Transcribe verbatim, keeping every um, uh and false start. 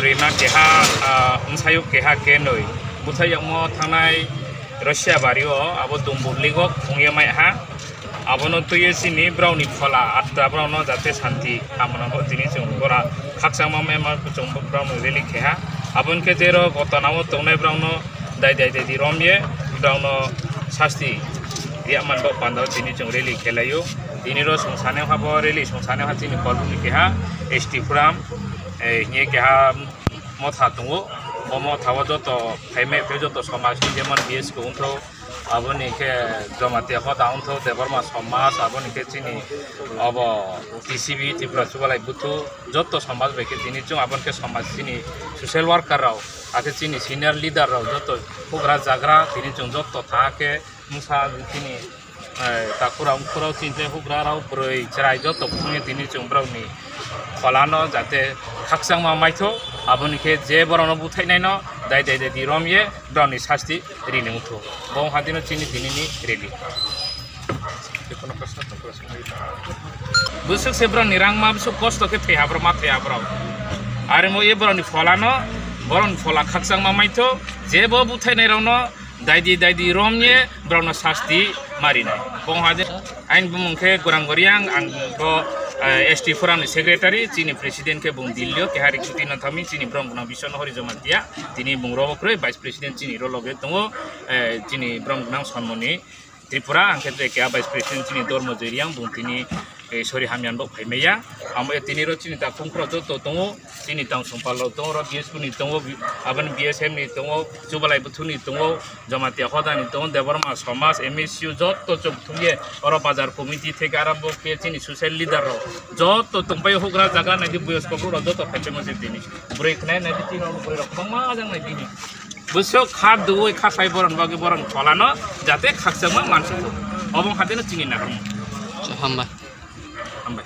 Rima keha, ah, msayuk keha kenoi. Buthai yangmo thangnai Russia bario abo Dumbur ligo khungye mai ha. Abono tuye chini brao ni phola atta brao no jate santi hamna bo tini chwng bora khakchangma mema chwng brao no rally keha. Abon ke jero gotana o tongnai brao no dai dai dai di romye brao no sasti riya man bo panda tini chwng rally khelaio. Tini ro sungsane ha bo rally sungsane ha chini kolbuni keha S T Forum, eh, hingye keha motha tongo. O motha o joto phaimai phe joto somaj ni jemon B S K wngthok, aboni khe Jamatia hoda wngthok, Debbarma somaj, aboni khe chini obo T C B, Tripura Chubalai Buthu, joto somaj bai khe tini chwng aboni khe somaj chini social worker rok, akhe chini senior leader rok joto hugra jagra tini chwng joto tha khe mungsa chini, eh, takhurok, mkhurok, chini tei hugrarok, bwrwi, chwrai joto phunuknwi tini chwng borokni pholano jate khakchangma maithok, aboni khe je borokno buthainaino dai dai dai di romye borokni sasti rini wngthok. Bo wngkha dino chini tinini rally. Bwswk se borokni rangma bwswk kosto khe thwi ha borok, ma thwi ha borok. Are mo e borokni pholano, borokni phola khakchangma maithok, je bo buthainairokno daidi daidi romye borokno sasti marinai. Bo wngkha de, aini bumung khe Gorang Goriang, ang bo, eh, S T Forum ni secretary, chini president khe bung Delhi o, keha rikhuti no thangmi, chini borok gwnang biswa no hori joma tiya, tini bung robo kwrwi vice president chini ro loge tongo, eh, chini borok gwnang Sonmoni Tripura, ang khe keha vice president chini Dormo Joy Reang, bung tini, eh, sori hamya bo phai maya. Amo tini ro chini ta khungkhro joto tongo, chini tang sumpal rok tongo, ro B S P ni tongo, aboni B S F ni tongo, Chubalai Buthu ni tongo, Jamatia hoda ni tongo, Debbarma somaj, M S U joto chuk thungye, oro bazar committee theke arabo khe chini social leader rok joto tongpai hugra jaga naidi boyosko rok joto phai tongma se tini. Bwrwi khnai naidi tini rok bwrwi rok kwbangma jang nai tini. Bwswk kha duwi kha sai boron bagwi boron pholano jate khakchangma mansi. Obo hadeno chini naharmo. Hambai. Hambai.